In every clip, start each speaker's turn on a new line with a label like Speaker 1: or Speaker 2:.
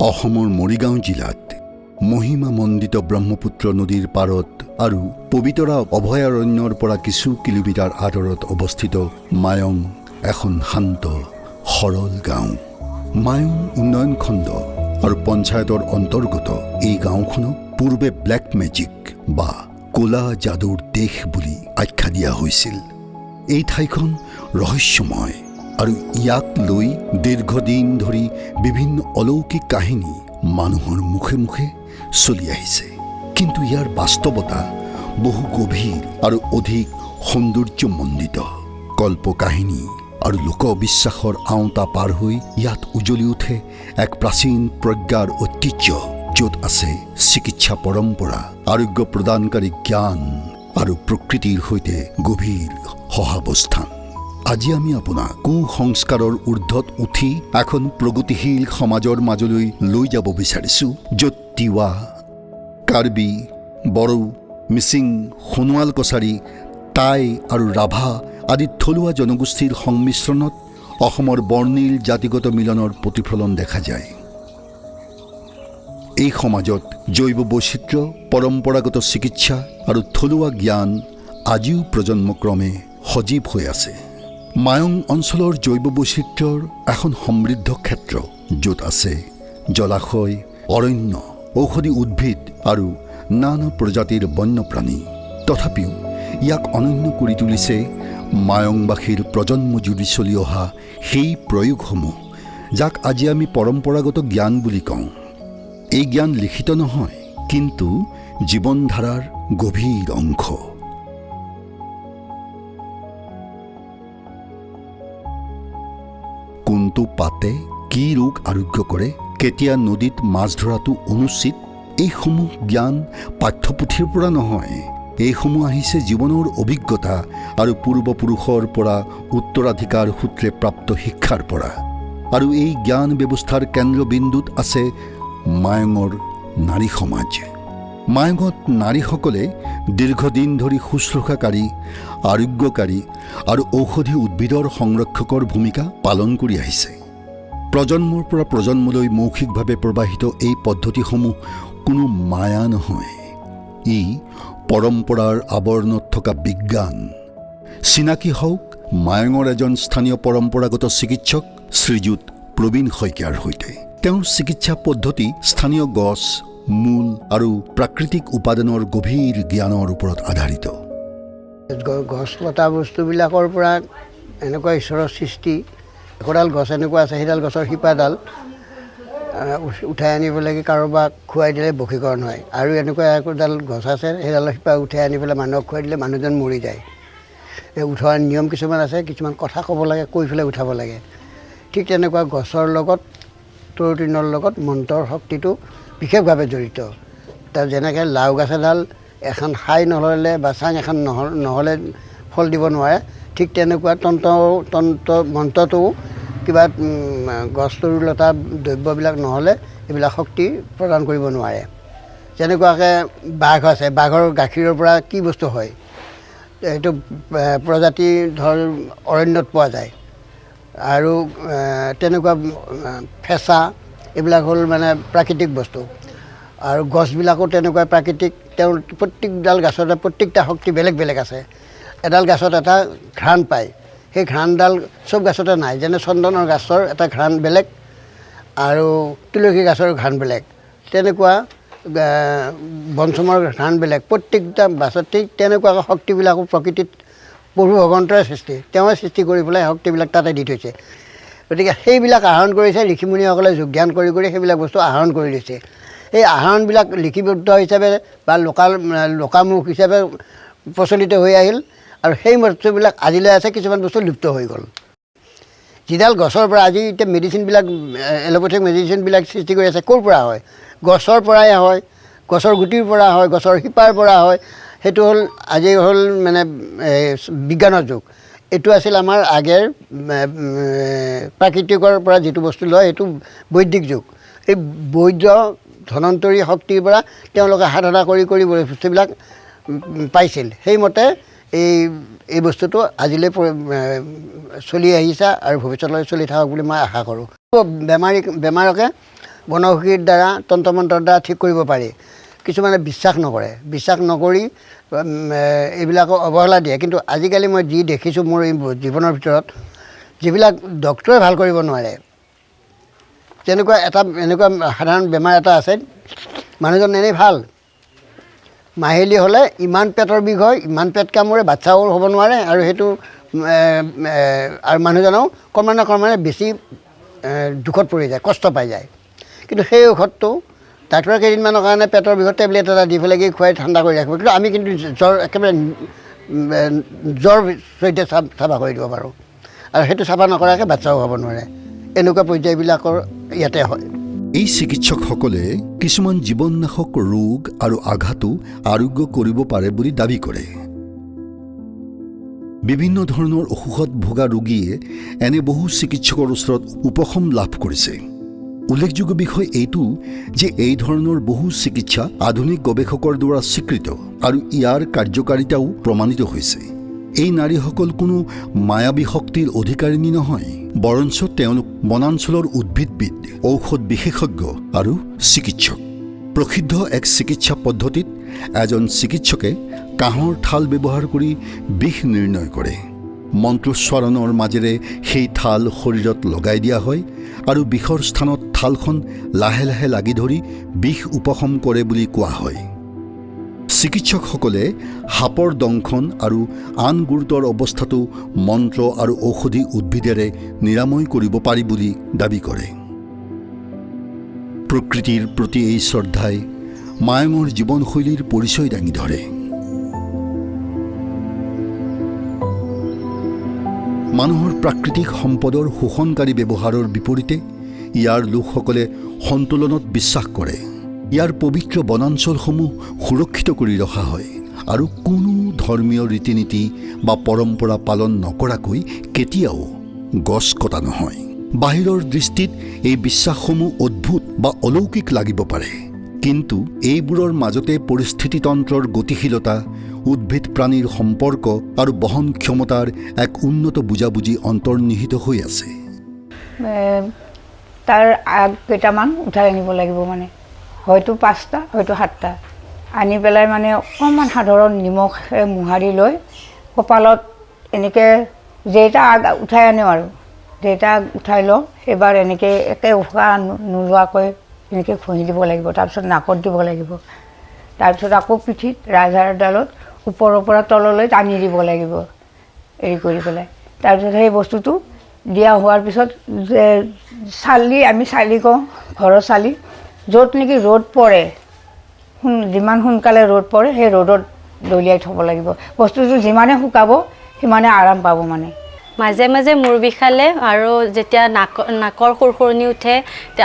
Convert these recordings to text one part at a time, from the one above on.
Speaker 1: অসমৰ মৰিগাঁও জিলাত মহিমামণ্ডিত ব্ৰহ্মপুত্ৰ নদীৰ পাৰত আৰু পবিতৰা অভয়াৰণ্যৰ পৰা কিছু কিলোমিটাৰ আঁতৰত অৱস্থিত মায়ং এখন শান্ত সৰল গাঁও। মায়ং উন্নয়ন খণ্ড আৰু পঞ্চায়তৰ অন্তৰ্গত এই গাঁওখনক পূৰ্বে ব্লেক মেজিক বা ক'লা যাদুৰ দেশ বুলি আখ্যা দিয়া হৈছিল। এই ঠাইখন ৰহস্যময় আৰু ইয়াক লৈ দীৰ্ঘদিন ধৰি বিভিন্ন অলৌকিক কাহিনী মানুহৰ মুখে মুখে চলি আহিছে। কিন্তু ইয়াৰ বাস্তৱতা বহু গভীৰ আৰু অধিক সৌন্দৰ্যমণ্ডিত। কল্পকাহিনী আৰু লোকবিশ্বাসৰ আওতা পাৰ হৈ ইয়াত উজ্বলি উঠে এক প্ৰাচীন প্ৰজ্ঞাৰ ঐতিহ্য, য'ত আছে চিকিৎসা পৰম্পৰা, আৰোগ্য প্ৰদানকাৰী জ্ঞান আৰু প্ৰকৃতিৰ সৈতে গভীৰ সহাৱস্থান। আজি আমি আপোনাক কুসংস্কাৰৰ ঊৰ্ধত উঠি এখন প্ৰগতিশীল সমাজৰ মাজলৈ লৈ যাব বিচাৰিছোঁ, য'ত তিৱা, কাৰ্বি, বড়ো, মিচিং, সোণোৱাল কছাৰী, টাই আৰু ৰাভা আদি থলুৱা জনগোষ্ঠীৰ সংমিশ্ৰণত অসমৰ বৰ্ণিল জাতিগত মিলনৰ প্ৰতিফলন দেখা যায়। এই সমাজত জৈৱ বৈচিত্ৰ্য, পৰম্পৰাগত চিকিৎসা আৰু থলুৱা জ্ঞান আজিও প্ৰজন্মক্ৰমে সজীৱ হৈ আছে। মায়ং অঞ্চলৰ জৈৱ বৈচিত্ৰ্যৰ এখন সমৃদ্ধ ক্ষেত্ৰ, য'ত আছে জলাশয়, অৰণ্য, ঔষধি উদ্ভিদ আৰু নানা প্ৰজাতিৰ বন্যপ্ৰাণী। তথাপিও ইয়াক অনন্য কৰি তুলিছে মায়ংবাসীৰ প্ৰজন্ম জুৰি চলি অহা সেই প্ৰয়োগসমূহ, যাক আজি আমি পৰম্পৰাগত জ্ঞান বুলি কওঁ। এই জ্ঞান লিখিত নহয়, কিন্তু জীৱনধাৰাৰ গভীৰ অংশ। কোনটো পাতে কি ৰোগ আৰোগ্য কৰে, কেতিয়া নদীত মাছ ধৰাটো অনুচিত, এইসমূহ জ্ঞান পাঠ্যপুথিৰ পৰা নহয়। এইসমূহ আহিছে জীৱনৰ অভিজ্ঞতা আৰু পূৰ্বপুৰুষৰ পৰা উত্তৰাধিকাৰ সূত্ৰে প্ৰাপ্ত শিক্ষাৰ পৰা। আৰু এই জ্ঞান ব্যৱস্থাৰ কেন্দ্ৰবিন্দুত আছে মায়ঙৰ নাৰী সমাজ। মায়ঙত নাৰীসকলে দীৰ্ঘদিন ধৰি শুশ্ৰূষাকাৰী, আৰোগ্যকাৰী আৰু ঔষধি উদ্ভিদৰ সংৰক্ষকৰ ভূমিকা পালন কৰি আহিছে। প্ৰজন্মৰ পৰা প্ৰজন্মলৈ মৌখিকভাৱে প্ৰবাহিত এই পদ্ধতিসমূহ কোনো মায়া নহয়, ই পৰম্পৰাৰ আৱৰণত থকা বিজ্ঞান। চিনাকি হওক মায়ঙৰ এজন স্থানীয় পৰম্পৰাগত চিকিৎসক শ্ৰীযুত প্ৰবীণ শইকীয়াৰ সৈতে। তেওঁৰ চিকিৎসা পদ্ধতি স্থানীয় গছ, মূল আৰু প্ৰাকৃতিক উপাদানৰ গভীৰ জ্ঞানৰ ওপৰত আধাৰিত।
Speaker 2: গছ লতা বস্তুবিলাকৰ পৰা এনেকুৱা ঈশ্বৰৰ সৃষ্টি। একোডাল গছ এনেকুৱা আছে, সেইডাল গছৰ শিপাডাল উঠাই আনি পেলাই কাৰোবাক খুৱাই দিলে বশীকৰণ হয়। আৰু এনেকুৱা একোডাল গছ আছে, সেইডালৰ শিপা উঠাই আনি পেলাই মানুহক খুৱাই দিলে মানুহজন মৰি যায়। এই উঠোৱাৰ নিয়ম কিছুমান আছে, কিছুমান কথা ক'ব লাগে, কৈ পেলাই উঠাব লাগে। ঠিক তেনেকুৱা গছৰ লগত, তৰুতৃণৰ লগত মন্ত্ৰৰ শক্তিটো বিশেষভাৱে জড়িত। তাৰ যেনেকৈ লাও গছ এডাল এখন খাই নহ'লে বা চাং এখন নহ'লে ফল দিব নোৱাৰে, ঠিক তেনেকুৱা তন্ত্ৰ তন্ত্ৰ মন্ত্ৰটোও কিবা গছ তৰুলতা দ্ৰব্যবিলাক নহ'লে এইবিলাক শক্তি প্ৰদান কৰিব নোৱাৰে। যেনেকুৱাকৈ বাঘ আছে, বাঘৰ গাখীৰৰ পৰা কি বস্তু হয়, এইটো প্ৰজাতি ধৰ অৰণ্যত পোৱা যায়। আৰু তেনেকুৱা ফেঁচা এইবিলাক হ'ল মানে প্ৰাকৃতিক বস্তু। আৰু গছবিলাকো তেনেকুৱা প্ৰাকৃতিক। তেওঁৰ প্ৰত্যেকডাল গছতে প্ৰত্যেকটা শক্তি বেলেগ বেলেগ আছে। এডাল গছত এটা ঘ্ৰাণ পায়, সেই ঘ্ৰাণডাল চব গছতে নাই। যেনে চন্দনৰ গছৰ এটা ঘ্ৰাণ বেলেগ আৰু তুলসী গছৰ ঘ্ৰাণ বেলেগ, তেনেকুৱা বনচুমৰ ঘ্ৰাণ বেলেগ। প্ৰত্যেকটা গছত ঠিক তেনেকুৱাকৈ শক্তিবিলাকো প্ৰকৃতিত প্ৰভু ভগৱন্তৰে সৃষ্টি, তেওঁৱে সৃষ্টি কৰি পেলাই শক্তিবিলাক তাতে দি থৈছে। গতিকে সেইবিলাক আহৰণ কৰিছে ঋষিমুনিসকলে, যোগ ধ্যান কৰি কৰি সেইবিলাক বস্তু আহৰণ কৰি লৈছে। এই আহৰণবিলাক লিপিবদ্ধ হিচাপে বা লোকামুখ হিচাপে প্ৰচলিত হৈ আহিল আৰু সেই বস্তুবিলাক আজিলৈ আছে। কিছুমান বস্তু লুপ্ত হৈ গ'ল। যিডাল গছৰ পৰা আজি এতিয়া মেডিচিনবিলাক, এল'পেথিক মেডিচিনবিলাক সৃষ্টি কৰি আছে, ক'ৰ পৰা হয়? গছৰ পৰাই হয়, গছৰ গুটিৰ পৰা হয়, গছৰ শিপাৰ পৰা হয়। সেইটো হ'ল আজি হ'ল মানে বিজ্ঞানৰ যুগ। এইটো আছিল আমাৰ আগেৰ প্ৰাকৃতিকৰ পৰা যিটো বস্তু লয়, সেইটো বৈদিক যুগ। এই বৈদ্য ধনন্তৰী শক্তিৰ পৰা তেওঁলোকে সাধনা কৰি কৰি বস্তুবিলাক পাইছিল। সেইমতে এই বস্তুটো আজিলৈ চলি আহিছে আৰু ভৱিষ্যতলৈ চলি থাকক বুলি মই আশা কৰোঁ। বেমাৰকে বনৌষধিৰ দ্বাৰা, তন্ত্ৰ মন্ত্ৰৰ দ্বাৰা ঠিক কৰিব পাৰি। কিছুমানে বিশ্বাস নকৰে, বিশ্বাস নকৰি এইবিলাকক অৱহেলা দিয়ে। কিন্তু আজিকালি মই যি দেখিছোঁ, মোৰ এই জীৱনৰ ভিতৰত যিবিলাক ডক্তৰে ভাল কৰিব নোৱাৰে, তেনেকুৱা এটা এনেকুৱা সাধাৰণ বেমাৰ এটা আছে। মানুহজন এনেই ভাল, মাহিলী হ'লে ইমান পেটৰ বিষ হয়, ইমান পেট কামোৰে, বাচ্ছাও হ'ব নোৱাৰে আৰু সেইটো আৰু মানুহজনেও ক্ৰমান্বয়ে ক্ৰমান্বয়ে বেছি দুখত পৰি যায়, কষ্ট পাই যায়। কিন্তু সেই ঔষধটো ডাক্তৰে কেইদিনমানৰ কাৰণে পেটৰ বিষত টেবলেট এটা দি পেলাই খুৱাই ঠাণ্ডা কৰি ৰাখিব, কিন্তু আমি কিন্তু জ্বৰ একেবাৰে জ্বৰ সৈতে চাফা কৰি দিব পাৰোঁ আৰু সেইটো চাফা নকৰাকৈ বাচ্ছাও হ'ব নোৱাৰে। এনেকুৱা পৰ্যায়বিলাকৰ ইয়াতে হয়।
Speaker 1: এই চিকিৎসকসকলে কিছুমান জীৱননাশক ৰোগ আৰু আঘাতো আৰোগ্য কৰিব পাৰে বুলি দাবী কৰে। বিভিন্ন ধৰণৰ অসুখত ভোগা ৰোগীয়ে এনে বহু চিকিৎসকৰ ওচৰত উপশম লাভ কৰিছে। উল্লেখযোগ্য বিষয় এইটো যে এই ধৰণৰ বহু চিকিৎসা আধুনিক গৱেষকৰ দ্বাৰা স্বীকৃত আৰু ইয়াৰ কাৰ্যকাৰিতাও প্ৰমাণিত হৈছে। এই নাৰীসকল কোনো মায়াবী শক্তিৰ অধিকাৰিণী নহয়, বৰঞ্চ তেওঁলোক বনাঞ্চলৰ উদ্ভিদবিদ, ঔষধ বিশেষজ্ঞ আৰু চিকিৎসক। প্ৰসিদ্ধ এক চিকিৎসা পদ্ধতিত এজন চিকিৎসকে কাঁহৰ থাল ব্যৱহাৰ কৰি বিষ নিৰ্ণয় কৰে। মন্ত্ৰোচ্চাৰণৰ মাজেৰে সেই থাল শৰীৰত লগাই দিয়া হয় আৰু বিষৰ স্থানত থালখন লাহে লাহে লাগি ধৰি বিষ উপশম কৰে বুলি কোৱা হয়। চিকিৎসকসকলে সাপৰ দংশন আৰু আন গুৰুতৰ অৱস্থাতো মন্ত্ৰ আৰু ঔষধি উদ্ভিদেৰে নিৰাময় কৰিব পাৰি বুলি দাবী কৰে। প্ৰকৃতিৰ প্ৰতি এই শ্ৰদ্ধাই মায়ঙৰ জীৱনশৈলীৰ পৰিচয় দাঙি ধৰে। মানুহৰ প্ৰাকৃতিক সম্পদৰ শোষণকাৰী ব্যৱহাৰৰ বিপৰীতে ইয়াৰ লোকসকলে সন্তুলনত বিশ্বাস কৰে। ইয়াৰ পবিত্ৰ বনাঞ্চলসমূহ সুৰক্ষিত কৰি ৰখা হয় আৰু কোনো ধৰ্মীয় ৰীতি নীতি বা পৰম্পৰা পালন নকৰাকৈ কেতিয়াও গছ কটা নহয়। বাহিৰৰ দৃষ্টিত এই বিশ্বাসসমূহ অদ্ভুত বা অলৌকিক লাগিব পাৰে, কিন্তু এইবোৰৰ মাজতে পৰিস্থিতিতন্ত্ৰৰ গতিশীলতা, উদ্ভিদ প্ৰাণীৰ সম্পৰ্ক আৰু বহন ক্ষমতাৰ এক উন্নত বুজাবুজি অন্তৰ্নিহিত হৈ আছে।
Speaker 3: তাৰ আগ কেইটামান উঠাই আনিব লাগিব, মানে হয়তো 5টা, হয়তো 7টা আনি পেলাই মানে অকণমান সাধাৰণ নিমখ মোহাৰি লৈ কপালত এনেকৈ যেইটা আগ উঠাই আনো আৰু যেইটা আগ উঠাই লওঁ, সেইবাৰ এনেকৈ একে উশাহ নোলোৱাকৈ এনেকৈ ঘঁহি দিব লাগিব। তাৰপিছত নাকত দিব লাগিব, তাৰপিছত আকৌ পিঠিত ৰাজহাড়ডালত ওপৰৰ পৰা তললৈ টানি দিব লাগিব হেৰি কৰি পেলাই। তাৰপিছত সেই বস্তুটো দিয়া হোৱাৰ পিছত যে চালি, আমি চালি কওঁ, ঘৰৰ চালি, য'ত নেকি ৰ'দ পৰে, যিমান সোনকালে ৰ'দ পৰে সেই ৰ'দত দলিয়াই থ'ব লাগিব। বস্তুটো যিমানে শুকাব সিমানে আৰাম পাব। মানে
Speaker 4: মাজে মাজে মূৰ বিষালে আৰু যেতিয়া নাকৰ সুৰসুৰণি উঠে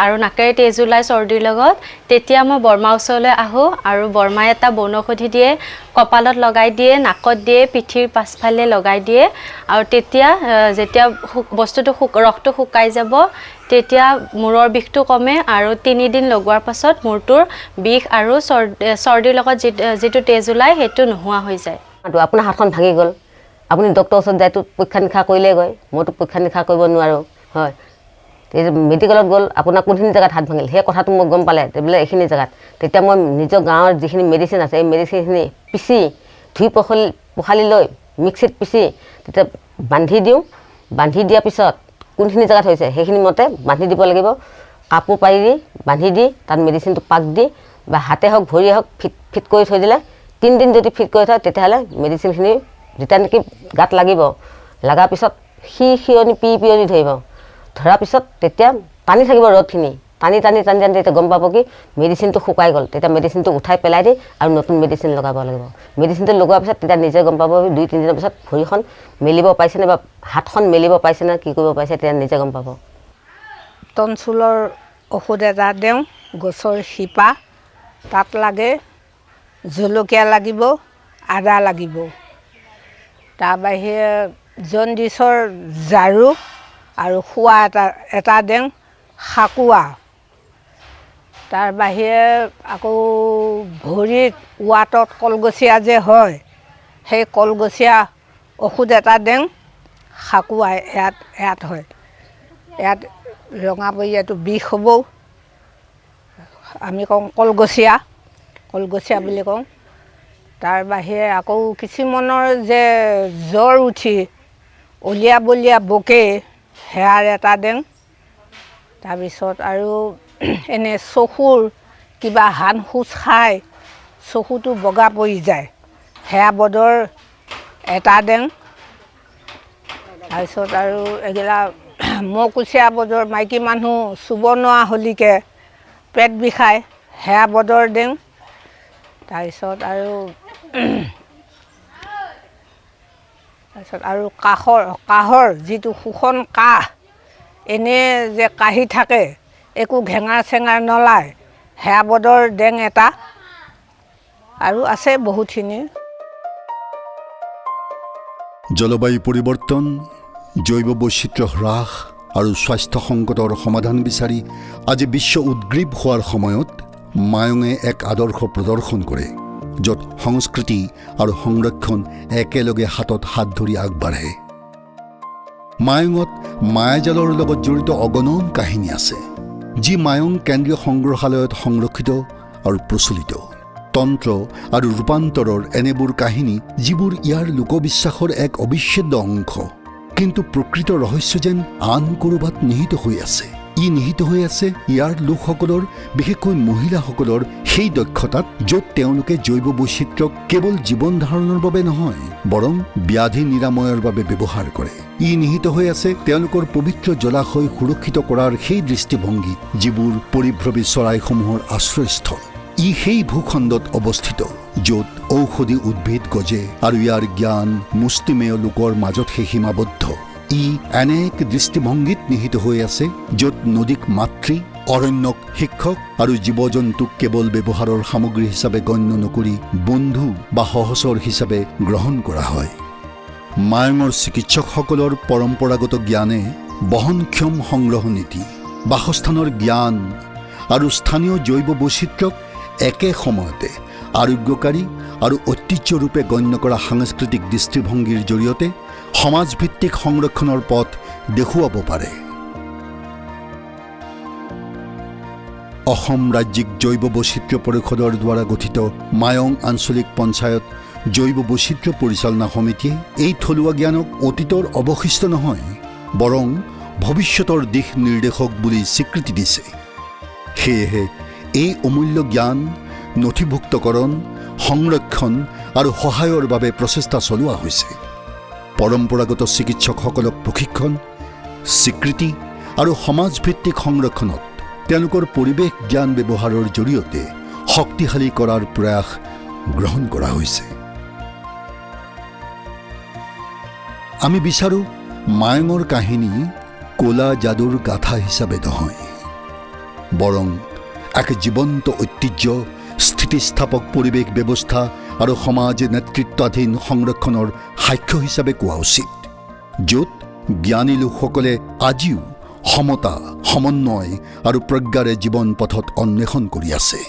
Speaker 4: আৰু নাকেৰে তেজ ওলায় চৰ্দিৰ লগত, তেতিয়া মই বৰমা ওচৰলৈ আহোঁ আৰু বৰমাই এটা বনৌষধি দিয়ে, কপালত লগাই দিয়ে, নাকত দিয়ে, পিঠিৰ পাছফালে লগাই দিয়ে। আৰু তেতিয়া যেতিয়া বস্তুটো ৰসটো শুকাই যাব তেতিয়া মূৰৰ বিষটো কমে আৰু 3 দিন লগোৱাৰ পাছত মূৰটোৰ বিষ আৰু চৰ্দিৰ লগত যিটো তেজ ওলায় সেইটো নোহোৱা হৈ যায়।
Speaker 5: আপোনাৰ হাতখন ভাঙি গ'ল, আপুনি ডক্টৰৰ ওচৰত যায়তো পৰীক্ষা নিৰীক্ষা কৰিলেগৈ, মইতো পৰীক্ষা নিৰীক্ষা কৰিব নোৱাৰোঁ হয়। তেতিয়া মেডিকেলত গ'ল, আপোনাৰ কোনখিনি জেগাত হাত ভাঙিল সেই কথাটো মই গম পালে বোলে এইখিনি জেগাত, তেতিয়া মই নিজৰ গাঁৱৰ যিখিনি মেডিচিন আছে এই মেডিচিনখিনি পিচি ধুই পখলি পখালি লৈ মিক্সিত পিচি তেতিয়া বান্ধি দিওঁ। বান্ধি দিয়াৰ পিছত কোনখিনি জেগাত হৈছে সেইখিনি মতে বান্ধি দিব লাগিব। কাপোৰ পাৰি দি বান্ধি দি তাত মেডিচিনটো পাক দি বা হাতে হওক ভৰিয়ে হওক ফিট ফিট কৰি থৈ দিলে, 3 দিন যদি ফিট কৰি থয় তেতিয়াহ'লে মেডিচিনখিনি যেতিয়া নেকি গাত লাগিব, লগাৰ পিছত সিৰসিৰণি পিৰপিৰণি ধৰিব। ধৰাৰ পিছত তেতিয়া টানি থাকিব, ৰ'দখিনি টানি টানি টানি টানি তেতিয়া গম পাব কি মেডিচিনটো শুকাই গ'ল। তেতিয়া মেডিচিনটো উঠাই পেলাই দি আৰু নতুন মেডিচিন লগাব লাগিব। মেডিচিনটো লগোৱাৰ পিছত তেতিয়া নিজে গম পাব 2-3 দিনৰ পিছত ভৰিখন মেলিব পাৰিছেনে বা হাতখন মেলিব পাৰিছেনে, কি কৰিব পাৰিছে তেতিয়া নিজে গম পাব।
Speaker 6: টনচুলৰ ঔষধ এটা দিওঁ, গছৰ শিপা তাত লাগে, জলকীয়া লাগিব, আদা লাগিব। তাৰ বাহিৰে জণ্ডিছৰ ঝাৰু আৰু খোৱা এটা এটা দিওঁ, সাকুৱা। তাৰ বাহিৰে আকৌ ভৰিত ৱাটত কলগছীয়া যে হয়, সেই কলগছীয়া ঔষধ এটা দিওঁ, সাকুৱা ইয়াত ইয়াত হয়, ইয়াত ৰঙা পৰি এইটো বিষ হ'ব। আমি কওঁ কলগছীয়া, কলগছীয়া বুলি কওঁ। তাৰ বাহিৰে আকৌ কিছুমানৰ যে জ্বৰ উঠি অলীয়া বলীয়া বকে, সেয়াৰ এটা দেওঁ। তাৰপিছত আৰু এনে চকুৰ কিবা হান খোচ খাই চকুটো বগা পৰি যায়, সেয়া বদৰ এটা দেওঁ। তাৰপিছত আৰু এইগিলা মহকুচীয়া বদৰ, মাইকী মানুহ চুব নোৱাৰা হলিকে পেট বিষায়, সেয়া বদৰ দেওঁ। তাৰপিছত আৰু কাহৰ যিটো শোষণ কাহ, এনেই যে কাহি থাকে একো ঘেঙাৰ চেঙাৰ নলায়, সেয়া বদৰ ডেং এটা। আৰু আছে বহুতখিনি।
Speaker 1: জলবায়ু পৰিৱৰ্তন, জৈৱ বৈচিত্ৰ্য হ্ৰাস আৰু স্বাস্থ্য সংকটৰ সমাধান বিচাৰি আজি বিশ্ব উদ্গ্ৰীৱ হোৱাৰ সময়ত মায়ঙে এক আদৰ্শ প্ৰদৰ্শন কৰে, য'ত সংস্কৃতি আৰু সংৰক্ষণ একেলগে হাতত হাত ধৰি আগবাঢ়ে। মায়ঙত মায়াজালৰ লগত জড়িত অগণন কাহিনী আছে, যি মায়ং কেন্দ্ৰীয় সংগ্ৰহালয়ত সংৰক্ষিত আৰু প্ৰচলিত। তন্ত্ৰ আৰু ৰূপান্তৰৰ এনেবোৰ কাহিনী যিবোৰ ইয়াৰ লোকবিশ্বাসৰ এক অবিচ্ছেদ্য অংশ, কিন্তু প্ৰকৃত ৰহস্য যেন আন ক'ৰবাত নিহিত হৈ আছে। ই নিহিত হৈ আছে ইয়াৰ লোকসকলৰ, বিশেষকৈ মহিলাসকলৰ সেই দক্ষতাত, য'ত তেওঁলোকে জৈৱ বৈচিত্ৰ্যক কেৱল জীৱন ধাৰণৰ বাবে নহয়, বৰং ব্যাধি নিৰাময়ৰ বাবে ব্যৱহাৰ কৰে। ই নিহিত হৈ আছে তেওঁলোকৰ পবিত্ৰ জলাশয় সুৰক্ষিত কৰাৰ সেই দৃষ্টিভংগী, যিবোৰ পৰিভ্ৰমী চৰাইসমূহৰ আশ্ৰয়স্থল। ই সেই ভূখণ্ডত অৱস্থিত য'ত ঔষধি উদ্ভিদ গজে আৰু ইয়াৰ জ্ঞান মুষ্টিমেয় লোকৰ মাজতহে সীমাবদ্ধ। ই এনে এক দৃষ্টিভংগীত নিহিত হৈ আছে য'ত নদীক মাতৃ, অৰণ্যক শিক্ষক আৰু জীৱ জন্তুক কেৱল ব্যৱহাৰৰ সামগ্ৰী হিচাপে গণ্য নকৰি বন্ধু বা সহচৰ হিচাপে গ্ৰহণ কৰা হয়। মায়ঙৰ চিকিৎসকসকলৰ পৰম্পৰাগত জ্ঞানে বহনক্ষম সংগ্ৰহ নীতি, বাসস্থানৰ জ্ঞান আৰু স্থানীয় জৈৱ বৈচিত্ৰ্যক একে সময়তে আৰোগ্যকাৰী আৰু ঐতিহ্যৰূপে গণ্য কৰা সাংস্কৃতিক দৃষ্টিভংগীৰ জৰিয়তে সমাজভিত্তিক সংৰক্ষণৰ পথ দেখুৱাব পাৰে। অসম ৰাজ্যিক জৈৱ বৈচিত্ৰ্য পৰিষদৰ দ্বাৰা গঠিত মায়ং আঞ্চলিক পঞ্চায়ত জৈৱ বৈচিত্ৰ্য পৰিচালনা সমিতিয়ে এই থলুৱা জ্ঞানক অতীতৰ অৱশিষ্ট নহয়, বৰং ভৱিষ্যতৰ দিশ নিৰ্দেশক বুলি স্বীকৃতি দিছে। সেয়েহে এই অমূল্য জ্ঞান নথিভুক্তকৰণ, সংৰক্ষণ আৰু সহায়ৰ বাবে প্ৰচেষ্টা চলোৱা হৈছে। পৰম্পৰাগত চিকিৎসকসকলক প্ৰশিক্ষণ, স্বীকৃতি আৰু সমাজভিত্তিক সংৰক্ষণত তেওঁলোকৰ পৰিৱেশ জ্ঞান ব্যৱহাৰৰ জৰিয়তে শক্তিশালী কৰাৰ প্ৰয়াস গ্ৰহণ কৰা হৈছে। আমি বিচাৰোঁ মায়ঙৰ কাহিনী ক'লা যাদুৰ গাথা হিচাপে নহয়, বৰং এক জীৱন্ত ঐতিহ্য, স্থিতিস্থাপক পৰিৱেশ ব্যৱস্থা আৰু সমাজ নেতৃত্বাধীন সংৰক্ষণৰ সাক্ষ্য হিচাপে কোৱা উচিত, য'ত জ্ঞানী লোকসকলে আজিও সমতা, সমন্বয় আৰু প্ৰজ্ঞাৰে জীৱন পথত অন্বেষণ কৰি আছে।